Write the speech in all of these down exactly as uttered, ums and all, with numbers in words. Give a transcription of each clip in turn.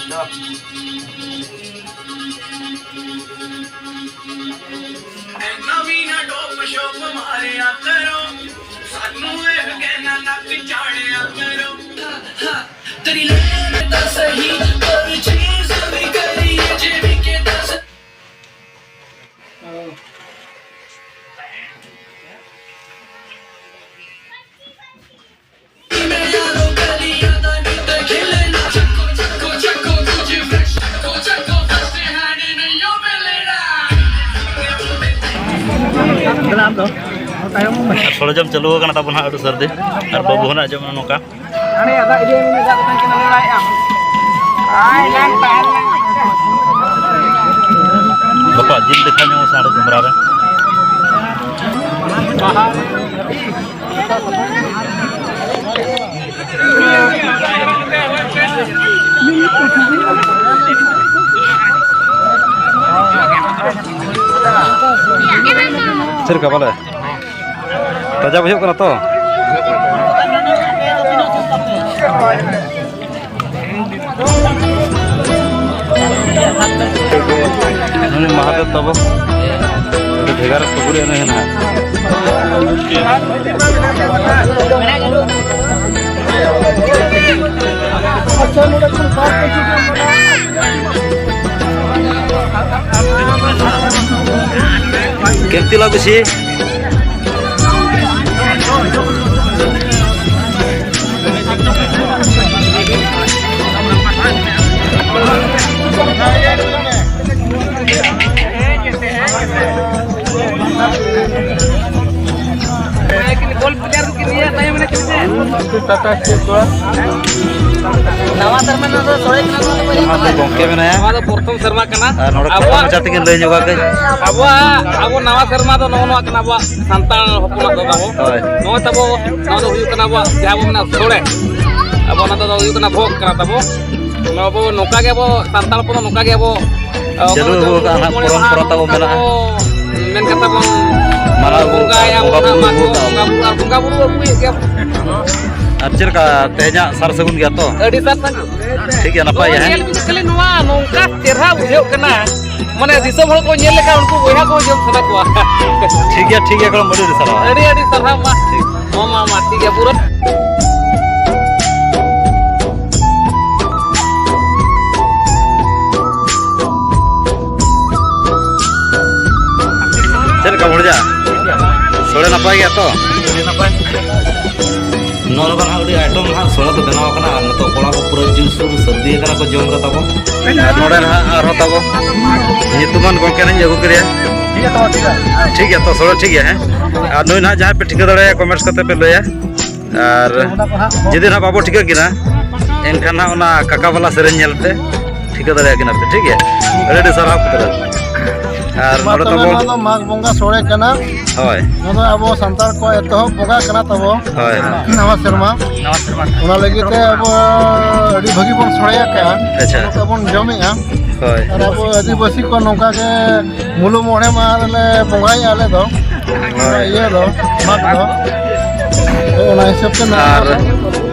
ਇੰਨਾ ਵੀ ਨਾ dope shop ਮਾਰਿਆ ਕਰੋ, ਸਾਨੂੰ ਇਹ ਕਹਿਣਾ ਨੱਕ ਚਾੜਿਆ ਕਰੋ। ਤੇਰੀ ਲੈਣ ਤਾਂ ਸਹੀ, ਪਰ ਚੀਜ਼ ਵੀ ਕਰੀਏ ਜਿਵੇਂ ਕਿ ਦੱਸ। ᱥᱚᱨᱚᱡᱟᱢ ᱪᱟᱹᱞᱩ ᱟᱠᱟᱱᱟ ᱛᱟᱵᱚᱱ ᱦᱟᱸᱜ ᱟᱹᱰᱤ ᱥᱟᱹᱨᱫᱤ᱾ ᱟᱨ ᱵᱟᱹᱵᱩ ᱦᱚᱸ ᱟᱸᱡᱚᱢ ᱱᱚᱝᱠᱟ᱾ ᱵᱟᱯᱟ, ᱡᱤᱞ ᱫᱮᱠᱷᱟ ᱧᱟᱢᱚᱜ ᱥᱮ ᱦᱟᱸᱰᱮ ᱠᱮᱢᱨᱟ ᱨᱮ? ᱪᱮᱫ ᱞᱮᱠᱟ ᱵᱚᱞᱮ? ᱛᱟᱡᱟ ᱵᱩᱡᱷᱟᱹᱜ ᱠᱟᱱᱟ ᱛᱚ? ᱱᱩᱭ ᱢᱟᱦᱟᱫᱮᱵ ᱛᱟᱵᱚ᱾ ᱟᱹᱰᱤ ᱵᱷᱮᱜᱟᱨ ᱴᱩᱠᱩᱡ ᱨᱮ ᱦᱮᱱᱟᱜᱼᱟ᱾ ᱠᱮᱢᱛᱤ ᱞᱟᱜᱩᱥᱤ᱾ ᱱᱟᱣᱟ ᱥᱮᱨᱢᱟ ᱨᱮᱱᱟᱜ ᱫᱚ ᱥᱚᱲᱮ ᱠᱟᱱᱟ, ᱱᱚᱣᱟ ᱫᱚ ᱵᱟᱹᱧ ᱵᱟᱲᱟᱭᱟ᱾ ᱟᱨ ᱱᱚᱰᱮ ᱠᱷᱟᱴᱚ ᱟᱵᱚᱣᱟᱜ, ᱢᱟᱪᱷᱟ ᱛᱮᱜᱮ ᱞᱟᱹᱭ ᱧᱚᱜᱟ ᱠᱟᱹᱡ᱾ ᱟᱵᱚᱣᱟᱜ, ᱟᱵᱚ ᱱᱟᱣᱟ ᱥᱮᱨᱢᱟ ᱫᱚ ᱱᱚᱜᱼᱚ ᱱᱚᱣᱟ ᱠᱟᱱᱟ ᱟᱵᱚᱣᱟᱜ ᱥᱟᱱᱛᱟᱲ ᱦᱚᱯᱚᱱᱟᱜ ᱫᱚ ᱛᱟᱵᱚ᱾ ᱦᱳᱭ᱾ ᱱᱚᱜᱼᱚᱭ ᱛᱟᱵᱚ, ᱱᱚᱣᱟ ᱫᱚ ᱦᱩᱭᱩᱜ ᱠᱟᱱᱟ ᱟᱵᱚᱣᱟᱜ ᱡᱟᱦᱟᱸ ᱵᱚ ᱢᱮᱱᱟ ᱥᱚᱲᱮ᱾ ᱟᱵᱚ ᱚᱱᱟ ᱫᱚ ᱦᱩᱭᱩᱜ ᱠᱟᱱᱟ ᱵᱷᱳᱜᱽ ᱠᱟᱱᱟ ᱛᱟᱵᱚ᱾ ᱱᱚᱣᱟ ᱵᱚ ᱱᱚᱝᱠᱟ ᱜᱮ ᱟᱵᱚ ᱥᱟᱱᱛᱟᱲ ᱦᱚᱯᱚᱱ ᱫᱚ ᱱᱚᱝᱠᱟ ᱜᱮ ᱟᱵᱚ, ᱟᱵᱚ ᱪᱟᱹᱞᱩ ᱫᱚ ᱟᱹᱜᱩ ᱟᱠᱟᱫᱼᱟ ᱱᱟᱦᱟᱜ, ᱢᱚᱬᱮ ᱯᱚᱨᱚᱢᱯᱚᱨᱟ ᱢᱟᱦᱟ ᱛᱟᱵᱚ ᱢᱮᱱᱟᱜᱼᱟ᱾ ᱵᱚ ᱢᱮᱱ ᱠᱟᱛᱷᱟ ᱵᱚᱱ ᱢᱟᱱᱟᱣ ᱟᱹᱜᱩ ᱟᱠᱟᱫᱼᱟ, ᱵᱚᱸᱜᱟᱭᱟ ᱵᱚᱸᱜᱟ ᱵᱚᱱ ᱵᱩᱨᱩ ᱱᱟᱦᱟᱜ, ᱟᱹᱜᱩ ᱟᱠᱟᱫᱼᱟ᱾ ᱵᱚᱸᱜᱟ ᱵᱩᱨᱩ ᱟᱨ ᱵᱚᱸᱜᱟ ᱵᱩᱨᱩ ᱟᱹᱜᱩᱭᱮᱫ ᱜᱮᱭᱟ ᱵᱚᱱ᱾ ᱟᱨ ᱪᱮᱫ ᱞᱮᱠᱟ ᱛᱮᱦᱮᱧᱟᱜ ᱥᱟᱨ ᱥᱟᱹᱜᱩᱱ ᱜᱮᱭᱟ ᱛᱚ? ᱟᱹᱰᱤ ᱥᱟᱨ ᱥᱟᱹᱜᱩᱱ᱾ ᱴᱷᱤᱠ ᱜᱮᱭᱟ, ᱱᱟᱯᱟᱭ ᱜᱮᱭᱟ, ᱦᱮᱸ? ᱧᱮᱞ ᱵᱤᱱ ᱠᱷᱟᱹᱞᱤ ᱱᱚᱣᱟ ᱱᱚᱝᱠᱟ ᱪᱮᱦᱨᱟ ᱵᱩᱡᱷᱟᱹᱜ ᱠᱟᱱᱟ, ᱢᱟᱱᱮ ᱫᱤᱥᱚᱢ ᱦᱚᱲ ᱠᱚ ᱧᱮᱞ ᱞᱮᱠᱷᱟᱱ ᱩᱱᱠᱩ ᱵᱚᱭᱦᱟ ᱠᱚ ᱡᱚᱢ ᱥᱟᱱᱟ ᱠᱚᱣᱟ᱾ ᱴᱷᱤᱠ ᱜᱮᱭᱟ, ᱴᱷᱤᱠ ᱜᱮᱭᱟ ᱜᱚᱲᱚᱢ, ᱟᱹᱰᱤ ᱟᱹᱰᱤ ᱥᱟᱨᱦᱟᱣ᱾ ᱟᱹᱰᱤ ᱟᱹᱰᱤ ᱥᱟᱨᱦᱟᱣ ᱢᱟ᱾ ᱴᱷᱤᱠ᱾ ᱢᱟ, ᱢᱟ, ᱢᱟ, ᱴᱷᱤᱠ ᱜᱮᱭᱟ, ᱯᱩᱨᱟᱹ᱾ ᱪᱮᱫ ᱞᱮᱠᱟ ᱵᱷᱚᱲᱡᱟ? ᱥᱳᱲᱮ ᱱᱟᱯᱟᱭ ᱜᱮᱭᱟ ᱛᱚ? ᱟᱹᱰᱤ ᱱᱟᱯᱟᱭ᱾ ᱱᱚᱣᱟ ᱨᱮᱫᱚ ᱱᱟᱦᱟᱜ ᱟᱹᱰᱤ item ᱱᱟᱦᱟᱜ ᱥᱳᱲᱮ ᱫᱚ ᱵᱮᱱᱟᱣ ᱟᱠᱟᱱᱟ ᱟᱨ ᱱᱤᱛᱚᱜ ᱠᱚᱲᱟ ᱠᱚ ᱯᱩᱨᱟᱹ ᱡᱳᱨᱥᱳᱨ ᱥᱟᱹᱨᱫᱤ ᱟᱠᱟᱱᱟ ᱠᱚ ᱡᱚᱢ ᱨᱮ ᱛᱟᱵᱚ᱾ ᱟᱨ ᱱᱚᱰᱮ ᱱᱟᱦᱟᱜ ᱟᱨᱦᱚᱸ ᱛᱟᱵᱚ ᱧᱩᱛᱩᱢᱟᱱ ᱜᱚᱢᱠᱮ ᱞᱤᱧ ᱟᱹᱜᱩ ᱠᱮᱫᱮᱭᱟ᱾ ᱴᱷᱤᱠ ᱜᱮᱭᱟ ᱛᱚ, ᱥᱳᱲᱮ ᱴᱷᱤᱠ ᱜᱮᱭᱟ, ᱦᱮᱸ? ᱟᱨ ᱱᱩᱭ ᱱᱟᱦᱟᱜ ᱡᱟᱦᱟᱸᱭ ᱯᱮ ᱴᱷᱤᱠᱟᱹ ᱫᱟᱲᱮᱭᱟᱭᱟ, comments ᱠᱟᱛᱮ ᱯᱮ ᱞᱟᱹᱭᱟ᱾ ᱟᱨ ᱡᱩᱫᱤ ᱱᱟᱦᱟᱜ ᱵᱟᱵᱚ ᱴᱷᱤᱠᱟᱹ ᱠᱤᱱᱟ, ᱮᱱᱠᱷᱟᱱ ᱱᱟᱦᱟᱜ ᱚᱱᱟ ᱠᱟᱠᱟ ᱵᱟᱞᱟ ᱥᱮᱨᱮᱧ ᱧᱮᱞ ᱯᱮ ᱴᱷᱤᱠᱟᱹ ᱫᱟᱲᱮᱭᱟᱜ ᱠᱤᱱᱟ ᱯᱮ, ᱴᱷᱤᱠ ᱜᱮᱭᱟ? ᱟᱹᱰᱤ ᱟᱹᱰᱤ ᱥᱟᱨᱦᱟᱣ ᱯᱩᱛᱨᱟᱹ᱾ ᱟᱨ ᱢᱟ ᱱᱚᱰᱮ ᱛᱚᱵᱮ, ᱛᱟᱵᱚ ᱱᱚᱣᱟ ᱫᱚ ᱢᱟᱜᱽ ᱵᱚᱸᱜᱟ ᱥᱳᱲᱮ ᱠᱟᱱᱟ᱾ ᱦᱳᱭ᱾ ᱱᱚᱣᱟ ᱫᱚ ᱟᱵᱚ ᱥᱟᱱᱛᱟᱲ ᱠᱚᱣᱟᱜ ᱮᱛᱚᱦᱚᱵ ᱵᱚᱸᱜᱟ ᱠᱟᱱᱟ ᱛᱟᱵᱚ᱾ ᱦᱳᱭ᱾ ᱱᱟᱣᱟ ᱥᱮᱨᱢᱟ᱾ ᱱᱟᱣᱟ ᱥᱮᱨᱢᱟ᱾ ᱚᱱᱟ ᱞᱟᱹᱜᱤᱫ ᱛᱮ ᱟᱵᱚ ᱟᱹᱰᱤ ᱵᱷᱟᱹᱜᱤ ᱵᱚᱱ ᱥᱳᱲᱮ ᱟᱠᱟᱜᱼᱟ᱾ ᱟᱪᱪᱷᱟ᱾ ᱱᱚᱝᱠᱟ ᱵᱚᱱ ᱡᱚᱢᱮᱜᱼᱟ᱾ ᱦᱳᱭ᱾ ᱟᱨ ᱟᱵᱚ ᱟᱹᱫᱤᱵᱟᱹᱥᱤ ᱠᱚ ᱱᱚᱝᱠᱟ ᱜᱮ ᱢᱩᱞᱩᱜ ᱢᱚᱬᱮ ᱢᱟᱦᱟ ᱨᱮᱞᱮ ᱵᱚᱸᱜᱟᱭᱮᱜᱼᱟ ᱟᱞᱮ ᱫᱚ᱾ ᱦᱳᱭ᱾ ᱤᱭᱟᱹ ᱫᱚ, ᱢᱟᱜᱽ ᱫᱚ᱾ ᱦᱳᱭ, ᱚᱱᱟ ᱦᱤᱥᱟᱹᱵ ᱛᱮ ᱱᱚᱣᱟ ᱟᱨ ᱫᱚ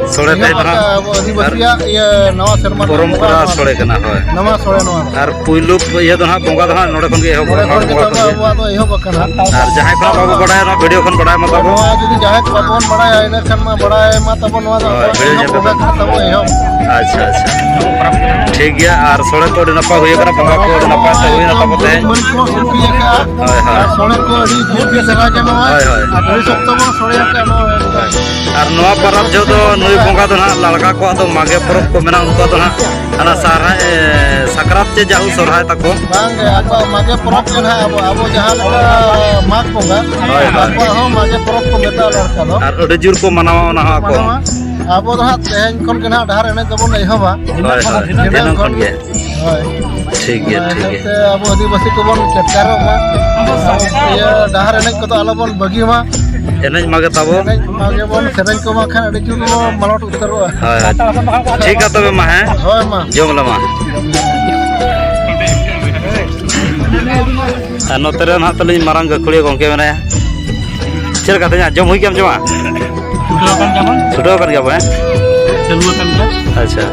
ᱥᱳᱲᱮ ᱮᱦᱚᱵ ᱛᱮ ᱟᱠᱟᱫ ᱱᱟᱦᱟᱜ ᱟᱵᱚ ᱟᱹᱫᱤᱵᱟᱹᱥᱤᱭᱟᱜ ᱤᱭᱟᱹ ᱱᱟᱣᱟ ᱥᱮᱨᱢᱟ ᱫᱚ ᱯᱚᱨᱚᱢᱯᱚᱨᱟ ᱱᱚᱣᱟ ᱥᱳᱲᱮ ᱠᱟᱱᱟ, ᱦᱳᱭ᱾ ᱱᱟᱣᱟ ᱥᱳᱲᱮ ᱱᱚᱣᱟ ᱫᱚ᱾ ᱟᱨ ᱯᱩᱭᱞᱩ ᱤᱭᱟᱹ ᱫᱚ ᱱᱟᱦᱟᱜ ᱵᱚᱸᱜᱟ ᱫᱚ ᱱᱟᱦᱟᱜ ᱱᱚᱰᱮ ᱠᱷᱚᱱ ᱜᱮ ᱮᱦᱚᱵᱚᱜ ᱱᱚᱰᱮ ᱠᱟᱱᱟ, ᱠᱷᱚᱱ ᱜᱮ ᱵᱚᱸᱜᱟ ᱛᱟᱵᱚ ᱠᱷᱚᱱ ᱜᱮ᱾ ᱟᱵᱚᱣᱟᱜ ᱫᱚ ᱮᱦᱚᱵ ᱟᱠᱟᱱᱟ᱾ ᱟᱨ ᱡᱟᱦᱟᱸᱭ ᱠᱚ ᱱᱟᱦᱟᱜ ᱵᱟᱵᱚ ᱵᱟᱲᱟᱭᱟ, ᱱᱚᱣᱟ video ᱠᱷᱚᱱ ᱵᱟᱲᱟᱭ ᱢᱟ ᱛᱟᱵᱚ᱾ ᱱᱚᱣᱟ ᱡᱩᱫᱤ ᱡᱟᱦᱟᱸᱭ ᱠᱚ ᱵᱟᱵᱚᱱ ᱵᱟᱲᱟᱭᱟ, ᱤᱱᱟᱹ ᱠᱷᱟᱱ ᱢᱟ ᱵᱟᱲᱟᱭ ᱢᱟ ᱛᱟᱵᱚ, ᱱᱚᱣᱟ ᱫᱚ ᱦᱳᱭ, ᱟᱵᱚᱣᱟᱜ video ᱮᱦᱚᱵ ᱧᱮᱞ ᱵᱚᱸᱜᱟ ᱠᱟᱛᱮ᱾ ᱠᱟᱱ ᱛᱟᱵᱚ, ᱮᱦᱚᱵ᱾ ᱟᱪᱪᱷᱟ, ᱟᱪᱪᱷᱟ᱾ ᱴᱷᱤᱠ ᱜᱮᱭᱟ, ᱟᱨ ᱥᱳᱲᱮ ᱠᱚ ᱟᱹᱰᱤ ᱱᱟᱯᱟᱭ ᱦᱩᱭ ᱟᱠᱟᱱᱟ, ᱵᱚᱸᱜᱟ ᱠᱚ ᱟᱹᱰᱤ ᱱᱟᱯᱟᱭ ᱛᱮ ᱦᱩᱭ ᱮᱱᱟ ᱛᱟᱵᱚ ᱛᱮᱦᱮᱧ᱾ ᱢᱟᱹᱨᱤᱪ ᱠᱚ ᱥᱤᱯᱤ ᱟᱠᱟᱜᱼᱟ᱾ ᱦᱳᱭ, ᱦᱳᱭ᱾ ᱟᱨ ᱥᱳᱲᱮ ᱠᱚ ᱟᱹᱰᱤ ᱡᱩᱛ ᱜᱮ ᱥᱟᱨᱦᱟᱣ ᱜᱮ ᱱᱚᱣᱟ᱾ ᱦᱳᱭ, ᱦᱳᱭ᱾ ᱟᱨ ᱟᱹᱰᱤ ᱥᱚᱠᱛᱚ ᱵᱚᱱ ᱥᱳᱲᱮ ᱟᱠᱟᱫ ᱱᱚᱣᱟ᱾ ᱦᱳᱭ᱾ ᱟᱨ ᱱᱚᱣᱟ ᱯᱚᱨᱚᱵᱽ ᱡᱚᱦᱚᱜ ᱫᱚ ᱱᱩᱭ ᱵᱚᱸᱜᱟ ᱫᱚ ᱱᱟᱦᱟᱜ ᱞᱟᱲᱠᱟ ᱠᱚᱣᱟᱜ ᱫᱚ ᱢᱟᱜᱮ ᱯᱚᱨᱚᱵᱽ ᱠᱚ ᱢᱮᱱᱟ, ᱩᱱᱠᱩᱣᱟᱜ ᱫᱚ ᱱᱟᱦᱟᱜ ᱦᱟᱱᱟ ᱥᱟᱨᱦᱟᱭ, ᱮ, ᱥᱟᱠᱨᱟᱛ ᱪᱮ ᱡᱟᱦᱩ ᱥᱚᱨᱦᱟᱭ ᱛᱟᱠᱚ᱾ ᱵᱟᱝ ᱜᱮ, ᱟᱠᱚᱣᱟᱜ ᱢᱟᱜᱮ ᱯᱚᱨᱚᱵᱽ ᱜᱮ ᱱᱟᱦᱟᱜ ᱟᱵᱚ, ᱟᱵᱚ ᱡᱟᱦᱟᱸ ᱞᱮᱠᱟ ᱢᱟᱜᱽ ᱵᱚᱸᱜᱟ, ᱦᱳᱭ, ᱦᱳᱭ᱾ ᱟᱠᱚᱣᱟᱜ ᱦᱚᱸ ᱢᱟᱜᱮ ᱯᱚᱨᱚᱵᱽ ᱠᱚ ᱢᱮᱛᱟᱜᱼᱟ ᱞᱟᱲᱠᱟ ᱫᱚ᱾ ᱟᱨ ᱟᱹᱰᱤ ᱡᱳᱨ ᱠᱚ ᱢᱟᱱᱟᱣᱟ ᱚᱱᱟ ᱦᱚᱸ ᱟᱠᱚ᱾ ᱢᱟᱱᱟᱣᱟ᱾ ᱟᱵᱚ ᱫᱚ ᱦᱟᱸᱜ ᱛᱮᱦᱮᱧ ᱠᱷᱚᱱ ᱜᱮ ᱱᱟᱦᱟᱜ ᱰᱟᱦᱟᱨ ᱮᱱᱮᱡ ᱫᱚᱵᱚᱱ ᱮᱦᱚᱵᱟ᱾ ᱦᱳᱭ, ᱦᱳᱭ, ᱫᱷᱤᱱᱟᱹᱝ ᱫᱷᱤᱱᱟᱹᱝ ᱠᱷᱚᱱ᱾ ᱠᱷᱚᱱ ᱜᱮ᱾ ᱦᱳᱭ᱾ ᱴᱷᱤᱠ ᱜᱮᱭᱟ, ᱚᱱᱟ ᱴᱷᱤᱠ ᱦᱤᱥᱟᱹᱵ ᱜᱮᱭᱟ᱾ ᱛᱮ ᱟᱵᱚ ᱟᱹᱫᱤᱵᱟᱹᱥᱤ ᱠᱚᱵᱚᱱ ᱪᱮᱴᱠᱟᱨᱚᱜ ᱢᱟ᱾ ᱤᱭᱟᱹ, ᱰᱟᱦᱟᱨ ᱮᱱᱮᱡ ᱠᱚᱫᱚ ᱟᱞᱚᱵᱚᱱ ᱵᱟᱹᱜᱤ ᱢᱟ᱾ ᱮᱱᱮᱡ ᱢᱟᱜᱮ ᱛᱟᱵᱚ᱾ ᱮᱱᱮᱡ ᱢᱟᱜᱮ ᱵᱚᱱ, ᱥᱮᱨᱮᱧ ᱠᱚᱢᱟ ᱠᱷᱟᱱ ᱟᱹᱰᱤ ᱡᱳᱨ ᱵᱚᱱ ᱢᱟᱞᱚᱴ ᱩᱛᱟᱹᱨᱚᱜᱼᱟ᱾ ᱦᱳᱭ, ᱦᱳᱭ᱾ ᱴᱷᱤᱠ ᱜᱮᱭᱟ ᱛᱚᱵᱮ ᱢᱟ, ᱦᱮᱸ? ᱦᱳᱭ, ᱢᱟ᱾ ᱡᱚᱢ ᱞᱮ ᱢᱟ᱾ ᱟᱨ ᱱᱚᱛᱮ ᱨᱮ ᱱᱟᱦᱟᱜ ᱛᱟᱹᱞᱤᱧ ᱢᱟᱨᱟᱝ ᱜᱟᱹᱠᱷᱩᱲᱤᱭᱟᱹ ᱜᱚᱢᱠᱮ ᱢᱮᱱᱟᱭᱟ᱾ ᱪᱮᱫ ᱞᱮᱠᱟ ᱛᱮᱦᱮᱧᱟᱜ ᱡᱚᱢ ᱦᱩᱭ ᱠᱮᱜᱼᱟᱢ ᱡᱚᱢᱟ? ᱪᱷᱩᱴᱟᱹᱣ ᱟᱠᱟᱱ ᱜᱮᱭᱟ ᱵᱚᱱ᱾ ᱪᱷᱩᱴᱟᱹᱣ ᱟᱠᱟᱱ ᱜᱮᱭᱟ ᱵᱚᱱ, ᱦᱮᱸ? ᱪᱟᱹᱞᱩ ᱟᱠᱟᱱ ᱜᱮᱭᱟ᱾ ᱟᱪᱪᱷᱟ᱾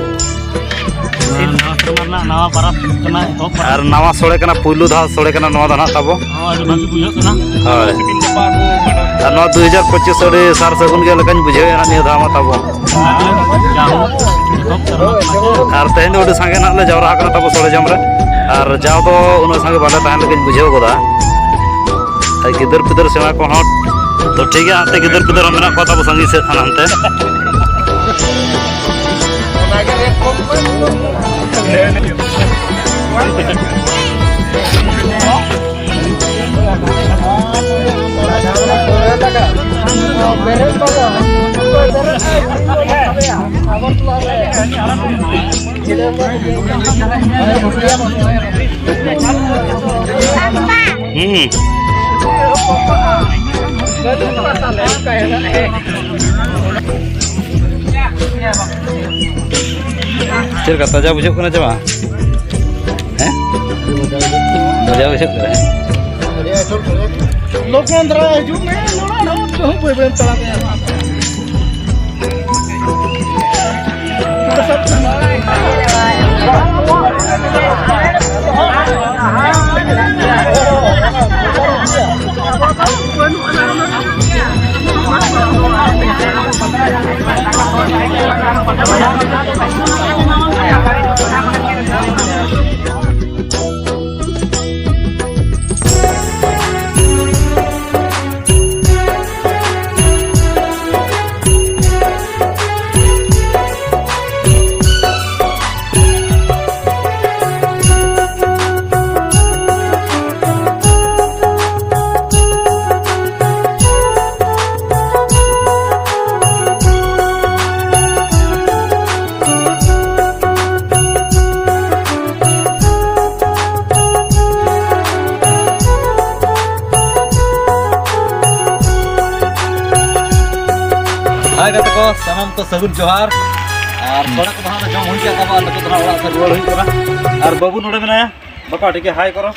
ᱱᱟᱣᱟ ᱥᱮᱨᱢᱟ ᱨᱮᱱᱟᱜ ᱱᱟᱣᱟ ᱯᱟᱨᱟᱵᱽ ᱠᱟᱱᱟ, ᱮᱛᱚᱦᱚᱵ ᱯᱟᱨᱟᱵᱽ᱾ ᱟᱨ ᱱᱟᱣᱟ ᱥᱚᱲᱮ ᱠᱟᱱᱟ, ᱯᱩᱭᱞᱩ ᱫᱷᱟᱣ ᱥᱚᱲᱮ ᱠᱟᱱᱟ ᱱᱚᱣᱟ ᱫᱚ ᱱᱟᱦᱟᱜ ᱛᱟᱵᱚ᱾ ᱦᱚᱸ, ᱟᱹᱰᱤ ᱵᱷᱟᱹᱜᱤ ᱵᱩᱡᱷᱟᱹᱜ ᱠᱟᱱᱟ᱾ ᱦᱳᱭ᱾ ᱟᱨ ᱱᱚᱣᱟ ᱫᱩ ᱦᱟᱡᱟᱨ ᱯᱚᱸᱪᱤᱥ ᱟᱹᱰᱤ ᱥᱟᱨ ᱥᱟᱹᱜᱩᱱ ᱜᱮ ᱞᱮᱠᱟᱧ ᱵᱩᱡᱷᱟᱹᱣᱮᱫᱼᱟ ᱱᱤᱭᱟᱹ ᱫᱷᱟᱣ ᱢᱟ ᱛᱟᱵᱚ᱾ ᱡᱟᱭᱦᱳᱠ, ᱮᱛᱚᱦᱚᱵ ᱥᱮᱨᱢᱟ ᱠᱟᱱᱟ ᱥᱮ᱾ ᱟᱨ ᱛᱮᱦᱮᱧ ᱫᱚ ᱟᱹᱰᱤ ᱥᱟᱸᱜᱮ ᱱᱟᱦᱟᱜ ᱞᱮ ᱡᱟᱣᱨᱟ ᱟᱠᱟᱱᱟ ᱛᱟᱵᱚ ᱥᱚᱲᱮ ᱡᱚᱢ ᱨᱮ᱾ ᱟᱨ ᱡᱟᱣ ᱫᱚ ᱩᱱᱟᱹᱜ ᱥᱟᱸᱜᱮ ᱵᱟᱞᱮ ᱛᱟᱦᱮᱸ ᱞᱮᱠᱟᱧ ᱵᱩᱡᱷᱟᱹᱣ ᱜᱚᱫᱟ᱾ ᱟᱨ ᱜᱤᱫᱟᱹᱨ ᱯᱤᱫᱟᱹᱨ ᱥᱮᱬᱟ ᱠᱚᱦᱚᱸ ᱛᱚ ᱴᱷᱤᱠ ᱜᱮᱭᱟ, ᱦᱟᱱᱛᱮ ᱜᱤᱫᱟᱹᱨ ᱯᱤᱫᱟᱹᱨ ᱦᱚᱸ ᱢᱮᱱᱟᱜ ᱠᱚᱣᱟ ᱛᱟᱵᱚ ᱥᱟᱺᱜᱤᱧ ᱥᱮᱫ ᱦᱟᱱᱟ ᱦᱟᱱᱛᱮ᱾ ᱦᱩᱸ᱾ ᱪᱮᱫ ᱞᱮᱠᱟ, ᱛᱟᱡᱟ ᱵᱩᱡᱷᱟᱹᱜ ᱠᱟᱱᱟ ᱪᱮ ᱵᱟᱝ? ᱦᱮᱸ? ᱛᱟᱡᱟ ᱵᱩᱡᱷᱟᱹᱜ ᱠᱟᱱᱟ, ᱦᱮᱸ? ᱞᱚᱜᱚᱱ ᱫᱷᱟᱨᱟ ᱦᱤᱡᱩᱜ ᱢᱮ, ᱱᱚᱰᱮ ᱫᱚ ᱵᱟᱹᱭ ᱵᱟᱹᱭ ᱛᱟᱲᱟᱢ ᱮᱫᱟ᱾ ᱦᱟᱭ ᱜᱟᱛᱮ ᱠᱚ, ᱥᱟᱱᱟᱢ ᱠᱚ ᱥᱟᱹᱜᱩᱱ ᱡᱚᱦᱟᱨ᱾ ᱟᱨ ᱥᱚᱲᱮ ᱠᱚᱫᱚ ᱦᱟᱸᱜ ᱞᱮ ᱡᱚᱢ ᱦᱩᱭ ᱠᱮᱫ ᱛᱟᱵᱚ, ᱟᱨ ᱱᱤᱛᱚᱜ ᱫᱚ ᱦᱟᱸᱜ ᱚᱲᱟᱜ ᱥᱮᱫ ᱨᱩᱣᱟᱹᱲ ᱦᱩᱭᱩᱜ ᱠᱟᱱᱟ᱾ ᱟᱨ ᱵᱟᱹᱵᱩ ᱱᱚᱰᱮ ᱢᱮᱱᱟᱭᱟ, ᱵᱟᱯᱟ ᱴᱷᱤᱠ ᱜᱮ ᱦᱟᱭ ᱠᱚᱨᱚ,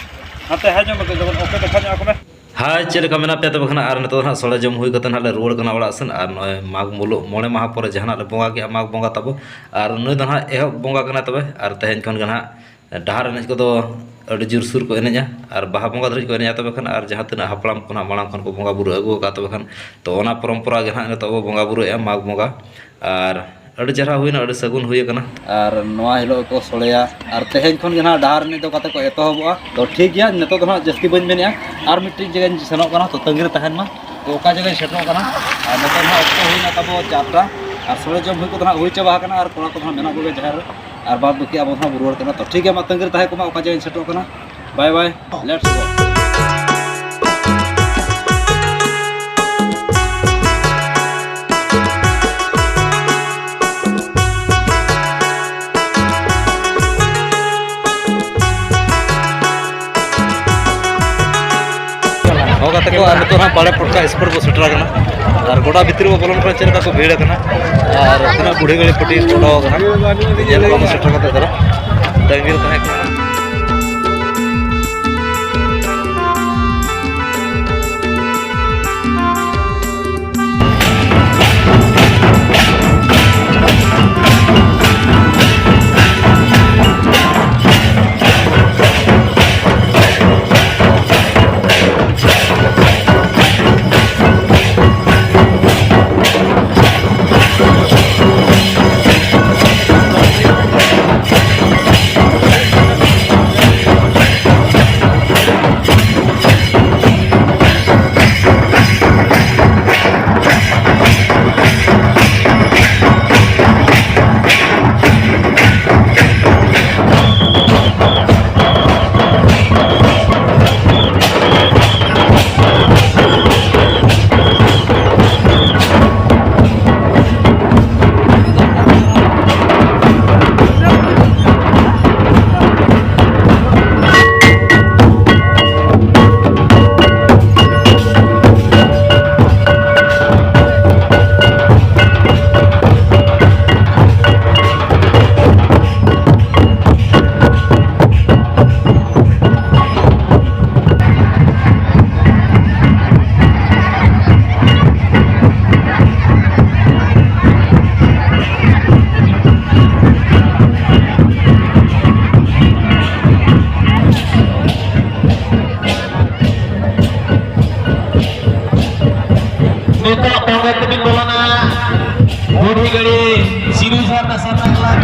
ᱦᱟᱱᱛᱮ ᱦᱟᱭ ᱧᱚᱜ ᱢᱮ, ᱡᱮᱢᱚᱱ ᱚᱠᱚᱭ ᱫᱮᱠᱷᱟ ᱧᱚᱜ ᱟᱠᱚ ᱢᱮ᱾ ᱦᱟᱭ, ᱪᱮᱫ ᱞᱮᱠᱟ ᱢᱮᱱᱟᱜ ᱯᱮᱭᱟ ᱛᱚᱵᱮ ᱠᱷᱟᱱ? ᱟᱨ ᱱᱤᱛᱚᱜ ᱫᱚ ᱱᱟᱦᱟᱜ ᱥᱚᱲᱮ ᱡᱚᱢ ᱦᱩᱭ ᱠᱟᱛᱮ ᱱᱟᱦᱟᱜ ᱞᱮ ᱨᱩᱣᱟᱹᱲ ᱠᱟᱱᱟ ᱚᱲᱟᱜ ᱥᱮᱱ᱾ ᱟᱨ ᱱᱚᱜᱼᱚᱭ ᱢᱟᱜᱽ ᱢᱩᱞᱩᱜ ᱢᱚᱬᱮ ᱢᱟᱦᱟ ᱯᱚᱨᱮ ᱡᱟᱦᱟᱱᱟᱜ ᱞᱮ ᱵᱚᱸᱜᱟ ᱠᱮᱜᱼᱟ ᱢᱟᱜᱽ ᱵᱚᱸᱜᱟ ᱛᱟᱵᱚ᱾ ᱟᱨ ᱱᱩᱭ ᱫᱚ ᱱᱟᱦᱟᱜ ᱮᱦᱚᱵ ᱵᱚᱸᱜᱟ ᱠᱟᱱᱟ ᱛᱚᱵᱮ᱾ ᱟᱨ ᱛᱮᱦᱮᱧ ᱠᱷᱚᱱ ᱜᱮ ᱱᱟᱦᱟᱜ ᱰᱟᱦᱟᱨ ᱮᱱᱮᱡ ᱠᱚᱫᱚ ᱟᱹᱰᱤ ᱡᱳᱨᱥᱳᱨ ᱠᱚ ᱮᱱᱮᱡᱼᱟ᱾ ᱟᱨ ᱵᱟᱦᱟ ᱵᱚᱸᱜᱟ ᱫᱷᱟᱹᱨᱤᱡ ᱠᱚ ᱮᱱᱮᱡᱼᱟ ᱛᱚᱵᱮ ᱠᱷᱟᱱ᱾ ᱟᱨ ᱡᱟᱦᱟᱸ ᱛᱤᱱᱟᱹᱜ ᱦᱟᱯᱲᱟᱢ ᱠᱚ ᱱᱟᱦᱟᱜ ᱢᱟᱲᱟᱝ ᱠᱷᱚᱱ ᱠᱚ ᱵᱚᱸᱜᱟ ᱵᱩᱨᱩ ᱟᱹᱜᱩ ᱟᱠᱟᱫ ᱛᱚᱵᱮ ᱠᱷᱟᱱ, ᱛᱚ ᱚᱱᱟ ᱯᱚᱨᱚᱢᱯᱚᱨᱟ ᱜᱮ ᱱᱟᱦᱟᱜ ᱱᱤᱛᱚᱜ ᱵᱚ ᱵᱚᱸᱜᱟ ᱵᱩᱨᱩᱭᱮᱫᱼᱟ ᱢᱟᱜᱽ ᱵᱚᱸᱜᱟ᱾ ᱟᱨ ᱟᱹᱰᱤ ᱪᱮᱦᱨᱟ ᱦᱩᱭᱱᱟ, ᱟᱹᱰᱤ ᱥᱟᱹᱜᱩᱱ ᱦᱩᱭ ᱟᱠᱟᱱᱟ᱾ ᱟᱨ ᱱᱚᱣᱟ ᱦᱤᱞᱳᱜ ᱠᱚ ᱥᱚᱲᱮᱭᱟ᱾ ᱟᱨ ᱛᱮᱦᱮᱧ ᱠᱷᱚᱱ ᱜᱮ ᱱᱟᱦᱟᱜ ᱰᱟᱦᱟᱨ ᱮᱱᱮᱡ ᱫᱚ ᱠᱟᱛᱮ ᱠᱚ ᱮᱛᱚᱦᱚᱵᱚᱜᱼᱟ᱾ ᱛᱚ ᱴᱷᱤᱠ ᱜᱮᱭᱟ, ᱱᱤᱛᱚᱜ ᱫᱚ ᱱᱟᱦᱟᱜ ᱡᱟᱹᱥᱛᱤ ᱵᱟᱹᱧ ᱢᱮᱱᱮᱜᱼᱟ᱾ ᱟᱨ ᱢᱤᱫᱴᱤᱡ ᱡᱟᱭᱜᱟᱧ ᱥᱮᱱᱚᱜ ᱠᱟᱱᱟ, ᱛᱚ ᱛᱟᱺᱜᱤ ᱨᱮ ᱛᱟᱦᱮᱱ ᱢᱟ᱾ ᱛᱚ ᱚᱠᱟ ᱡᱟᱭᱜᱟᱧ ᱥᱮᱴᱮᱨᱚᱜ ᱠᱟᱱᱟ? ᱟᱨ ᱱᱤᱛᱚᱜ ᱱᱟᱦᱟᱜ ᱚᱠᱛᱚ ᱦᱩᱭᱱᱟ ᱛᱟᱵᱚ ᱪᱟᱨᱴᱟ᱾ ᱟᱨ ᱥᱚᱲᱮ ᱡᱚᱢ ᱦᱩᱭ ᱠᱚᱫᱚ ᱱᱟᱦᱟᱜ ᱦᱩᱭ ᱪᱟᱵᱟ ᱟᱠᱟᱱᱟ᱾ ᱟᱨ ᱠᱚᱲᱟ ᱠᱚᱫᱚ ᱱᱟᱦᱟᱜ ᱢᱮᱱᱟᱜ ᱠᱚᱜᱮᱭᱟ ᱡᱟᱦᱮᱨ ᱨᱮ᱾ ᱟᱨ ᱵᱟᱫ ᱵᱟᱹᱠᱤ ᱟᱵᱚ ᱫᱚ ᱱᱟᱦᱟᱜ ᱵᱚ ᱨᱩᱣᱟᱹᱲ ᱠᱟᱱᱟ᱾ ᱛᱚ ᱴᱷᱤᱠ ᱜᱮᱭᱟ, ᱢᱟ ᱛᱟᱺᱜᱤ ᱨᱮ ᱛᱟᱦᱮᱸ ᱠᱚᱜ ᱢᱟ, ᱚᱠᱟ ᱡᱟᱭᱜᱟᱧ ᱥᱮᱴᱮᱨᱚᱜ ᱠᱟᱱᱟ᱾ Bye bye, let's go. ᱦᱚᱸ ᱜᱟᱛᱮ ᱠᱚ, ᱟᱨ ᱱᱤᱛᱚᱜ ᱦᱟᱸᱜ ᱵᱟᱲᱮ ᱯᱚᱴᱠᱟ ᱥᱯᱚᱴ ᱵᱚ ᱥᱮᱴᱮᱨ ᱟᱠᱟᱱᱟ᱾ ᱟᱨ ᱜᱚᱰᱟ ᱵᱷᱤᱛᱨᱤ ᱵᱚ ᱵᱚᱞᱚᱱ ᱠᱟᱱᱟ, ᱪᱮᱫ ᱞᱮᱠᱟ ᱠᱚ ᱵᱷᱤᱲ ᱟᱠᱟᱱᱟ ᱟᱨ ᱛᱤᱱᱟᱹᱜ ᱵᱩᱲᱦᱤ ᱜᱟᱹᱲᱤ ᱯᱟᱹᱴᱤ ᱚᱰᱚᱠ ᱟᱠᱟᱱᱟ, ᱧᱮᱞ ᱠᱚᱣᱟ ᱵᱚ ᱥᱮᱴᱮᱨ ᱠᱟᱛᱮ ᱫᱷᱟᱨᱟ᱾ ᱛᱟᱺᱜᱤ ᱨᱮ ᱛᱟᱦᱮᱸ ᱠᱟᱱᱟ᱾ ᱦᱩᱭ ᱫᱟᱲᱮ ᱥᱤᱨᱩ ᱥᱟᱨᱱᱟ ᱥᱟᱨᱱᱟ ᱠᱞᱟᱵᱽ᱾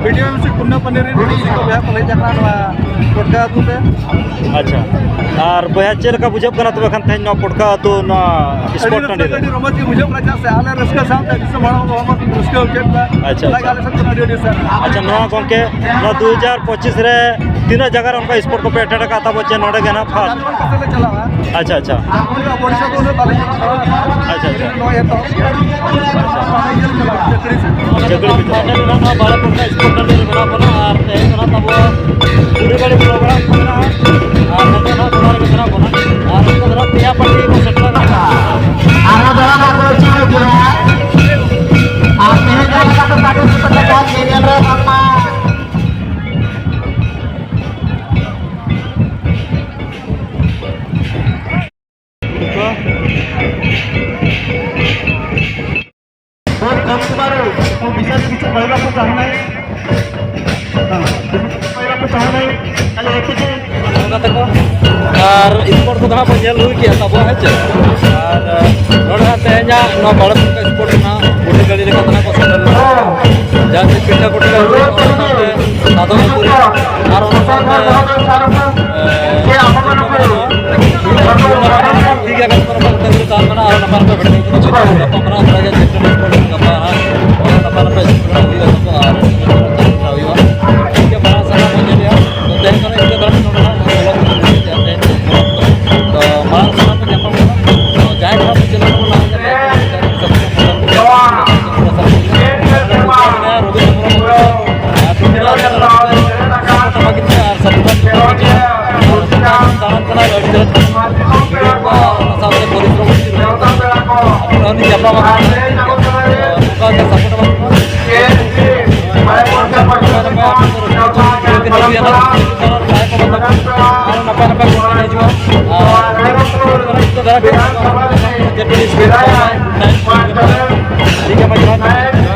ᱵᱷᱤᱰᱤᱭᱳ ᱮᱢ ᱥᱤ ᱯᱩᱱᱱᱟ ᱯᱟᱱᱰᱮ ᱨᱮᱱ ᱢᱤᱣᱡᱤᱠ ᱠᱚ ᱵᱚᱭᱦᱟ ᱠᱚ ᱦᱮᱡ ᱟᱠᱟᱱᱟ ᱱᱚᱣᱟ ᱯᱚᱴᱠᱟ ᱟᱹᱛᱩ ᱛᱮ᱾ ᱟᱪᱪᱷᱟ, ᱟᱨ ᱵᱚᱭᱦᱟ, ᱪᱮᱫ ᱞᱮᱠᱟ ᱵᱩᱡᱷᱟᱹᱜ ᱠᱟᱱᱟ ᱛᱚᱵᱮ ᱠᱷᱟᱱ ᱛᱮᱦᱮᱧ ᱱᱚᱣᱟ ᱯᱚᱴᱠᱟ ᱟᱹᱛᱩ ᱱᱚᱣᱟ ᱟᱹᱰᱤ ᱥᱯᱳᱨᱴ ᱨᱟᱹᱥᱠᱟᱹ, ᱴᱟᱺᱰᱤ ᱨᱮ? ᱟᱹᱰᱤ ᱨᱚᱢᱚᱡᱽ ᱜᱮ ᱵᱩᱡᱷᱟᱹᱜ ᱠᱟᱱᱟ, ᱪᱮᱫᱟᱜ ᱥᱮ ᱟᱞᱮ ᱨᱟᱹᱥᱠᱟᱹ ᱥᱟᱶᱛᱮ ᱫᱤᱥᱚᱢ ᱦᱚᱲ ᱦᱚᱸ ᱨᱟᱹᱥᱠᱟᱹ ᱦᱚᱪᱚᱭᱮᱫ ᱠᱚᱣᱟ᱾ ᱟᱪᱪᱷᱟ, ᱚᱱᱟᱜᱮ ᱟᱪᱪᱷᱟ᱾ ᱟᱞᱮ ᱥᱮᱫ ᱠᱷᱚᱱ ᱟᱹᱰᱤ ᱟᱹᱰᱤ ᱥᱟᱨᱦᱟᱣ᱾ ᱟᱪᱪᱷᱟ, ᱱᱚᱣᱟ ᱜᱚᱝᱠᱮ, ᱱᱚᱣᱟ ᱫᱩ ᱦᱟᱡᱟᱨ ᱯᱚᱸᱪᱤᱥ ᱨᱮ ᱛᱤᱱᱟᱹᱜ ᱡᱟᱭᱜᱟ ᱨᱮ ᱚᱱᱠᱟ ᱥᱯᱳᱨᱴ ᱠᱚᱯᱮ ᱮᱴᱮᱱᱰ ᱟᱠᱟᱫ ᱛᱟᱵᱚ, ᱪᱮ ᱱᱚᱰᱮ ᱜᱮ ᱱᱟᱦᱟᱜ ᱯᱷᱟᱥᱴ? ᱡᱷᱟᱲᱠᱷᱚᱸᱰ ᱠᱚᱥᱮᱫ ᱞᱮ ᱪᱟᱞᱟᱜᱼᱟ᱾ ᱟᱪᱪᱷᱟ, ᱟᱪᱪᱷᱟ᱾ ᱡᱷᱟᱲᱠᱷᱚᱸᱰ ᱟᱨ ᱳᱰᱤᱥᱟ ᱫᱚ ᱩᱱᱟᱹᱜ ᱵᱟᱞᱮ ᱪᱟᱞᱟᱜ ᱠᱟᱱᱟ᱾ ᱟᱪᱪᱷᱟ, ᱟᱪᱪᱷᱟ᱾ ᱱᱚᱣᱟ ᱮᱛᱚᱦᱚᱵ ᱜᱮᱭᱟ᱾ ᱟᱪᱪᱷᱟ᱾ ᱚᱱᱟ ᱤᱭᱟᱹ ᱞᱮ ᱪᱟᱞᱟᱜᱼᱟ, ᱪᱟᱹᱠᱨᱤ ᱥᱮᱫ᱾ ᱪᱟᱹᱠᱨᱤ ᱯᱮ ᱪᱟᱞᱟᱜᱼᱟ᱾ ᱯᱷᱟᱭᱱᱟᱞ ᱨᱮ ᱱᱚᱣᱟ ᱵᱟᱲᱮ ᱯᱚᱴᱠᱟ ᱥᱯᱳᱨᱴ ᱴᱟᱺᱰᱤ ᱨᱮ ᱢᱮᱱᱟᱜ ᱵᱚᱱᱟ ᱟᱨ ᱛᱮᱦᱮᱧ ᱫᱚ ᱱᱟᱦᱟᱜ ᱛᱟᱵᱚ ᱵᱩᱲᱦᱤ ᱜᱟᱹᱰᱤ ᱯᱨᱳᱜᱨᱟᱢ ᱠᱚ ᱢᱮᱱᱟᱜᱼᱟ᱾ ᱟᱨ ᱱᱤᱛᱚᱜ ᱱᱟᱦᱟᱜ ᱛᱷᱚᱲᱟ ᱨᱮᱜᱮ ᱢᱮᱱᱟᱜ ᱵᱚᱱᱟ᱾ ᱟᱨ ᱱᱤᱛᱚᱜ ᱫᱚ ᱱᱟᱦᱟᱜ ᱯᱮᱭᱟ ᱯᱟᱹᱴᱤ ᱠᱚ ᱥᱮᱴᱮᱨ ᱟᱠᱟᱱᱟ᱾ ᱟᱨ ᱫᱚ ᱱᱟᱦᱟᱜ ᱠᱚ ᱪᱟᱞᱟᱜ ᱜᱮᱭᱟ᱾ ᱟᱨ ᱛᱮᱦᱮᱧ ᱫᱚ ᱞᱮᱠᱟᱛᱮ ᱯᱟᱹᱴᱤ ᱥᱮᱴᱮᱨ ᱟᱠᱟᱱ ᱧᱮᱧᱮᱞ ᱨᱮ ᱵᱟᱝᱢᱟ ବହୁତ କମ୍ ଥିବାରୁ ମୁଁ ବିଶେଷ କିଛି କହିବାକୁ ଚାହୁଁନାହିଁ। ହଁ, ବିଶେଷ କିଛି କହିବାକୁ ଚାହୁଁନାହିଁ। ଖାଲି ଏତିକି। ᱟᱨ ᱥᱯᱳᱨᱴ ᱠᱚᱫᱚ ᱦᱟᱸᱜ ᱵᱚᱱ ᱧᱮᱞ ᱦᱩᱭ ᱠᱮᱜᱼᱟ ᱛᱟᱵᱚ, ᱦᱮᱸ ᱪᱮ? ᱟᱨ ᱱᱚᱰᱮ ᱦᱟᱸᱜ ᱛᱮᱦᱮᱧᱟᱜ ᱱᱚᱣᱟ ᱵᱟᱲᱮ ᱯᱚᱴᱠᱟ ᱥᱯᱳᱨᱴ ᱨᱮᱱᱟᱜ ᱵᱩᱰᱷᱤ ᱜᱟᱹᱰᱤ ᱞᱮᱠᱟ ᱛᱮ ᱦᱟᱸᱜ ᱠᱚ ᱥᱮᱴᱮᱨ ᱞᱮᱱᱟ᱾ ᱡᱟᱦᱟᱸ ᱪᱮ ᱯᱤᱴᱷᱟᱹ ᱠᱚᱴᱷᱮ ᱥᱟᱶᱛᱮ ᱥᱟᱫᱚᱢ ᱟᱹᱜᱩ ᱨᱮ ᱟᱨ ᱚᱱᱟ ᱥᱟᱶᱛᱮ, ᱮ, ᱴᱷᱤᱠ ᱜᱮᱭᱟ, ᱜᱟᱯᱟ ᱱᱟᱯᱟᱭ ᱱᱟᱯᱟᱭ ᱵᱷᱮᱴ ᱞᱮᱱᱠᱷᱟᱱ ᱜᱟᱯᱟ ᱦᱟᱸᱜ ᱱᱟᱯᱟᱭ ᱱᱟᱯᱟᱭ ᱦᱩᱭᱩᱜᱼᱟ, ᱟᱨ ᱴᱷᱤᱠ ᱜᱮᱭᱟ, ᱢᱟᱲᱟᱝ ᱥᱮᱫ ᱦᱟᱸᱜ ᱵᱚᱱ ᱧᱮᱞ ᱧᱟᱯᱟᱢ ᱟᱠᱟᱱᱟ᱾ ᱱᱚᱝᱠᱟ ᱜᱮ support ᱟᱵᱚᱱ ᱯᱮ᱾ ᱱᱟᱯᱟᱭ ᱱᱟᱯᱟᱭ ᱟᱯᱮ ᱠᱚ ᱨᱟᱹᱥᱠᱟᱹ ᱦᱚᱪᱚ ᱟᱨ ᱱᱟᱯᱟᱭ ᱱᱟᱯᱟᱭ ᱠᱚ ᱦᱤᱡᱩᱜᱼᱟ᱾ ᱟᱨ ᱴᱷᱤᱠ ᱜᱮᱭᱟ, ᱢᱟ ᱡᱚᱦᱟᱨ᱾